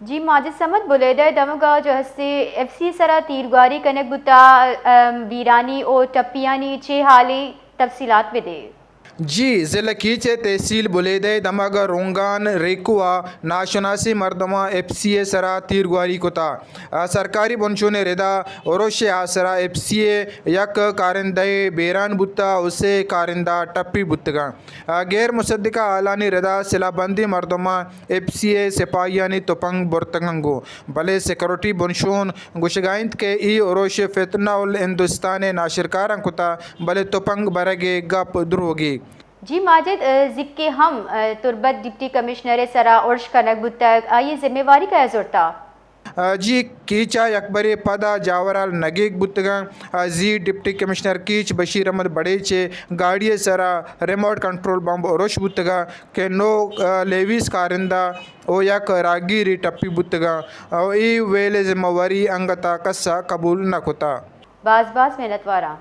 جی ماجد صمد، بلیدہ ءِ دمگ ءَ جو ہستے ایف سی ءِ سرا تیرگواری کنگ بوتا، ام، بیرانی و ٹپیانی چے حالیں، تفصیلات بدے۔ جی، ضلع کیچ ءِ تحصیل بلیدہ ءِ دمگ ءَ رونگان ریکو ءَ ناشناسیں مردماں ایف سی ءِ سرا تیرگواری کتا۔ آ، سرکاری بنشون ءِ ردا ارش ءِ آسرا ایف سی ءِ یک کارندہ ءِ بیران بوتا و سے کارندہ ٹپی بوتگاں۔ آ، غیر مصدقہ حالانی ردا سلاہ بندیں مردماں ایف سی ءِ سپاہیانی تپنگ برتگاں گوں، بلے سیکورٹی بنشون گوشگا انت کہ اے ارش فتنہ الہندوستان ءِ ناشرکاراں کتا، بلے تپنگ برگ ءِ گپ دروگے۔ جی ماجد، ا، زکی ہم، ا، تربت ڈپٹی کمشنر ءِ سرا ارش کنگ بوتگ، آئی ءِ ذمہ واری کئے زرتا؟ ء جی کیچ ء یکبرے پد ء جاورھال نگیگ بوتگ انت۔ ء زی ڈپٹی کمشنر کیچ بشیر احمد بڑیچ ء گاڑی ء سرا ریموٹ کنٹرول بمب ارش بوتگ انت کہ نو، ء لیویز کارندہ و یک راہگیرے ٹپی بوتگ انت و اے ویل ء ذمہ واری انگت ء کس ء قبول نہ کتگ۔ باز باز منتواراں۔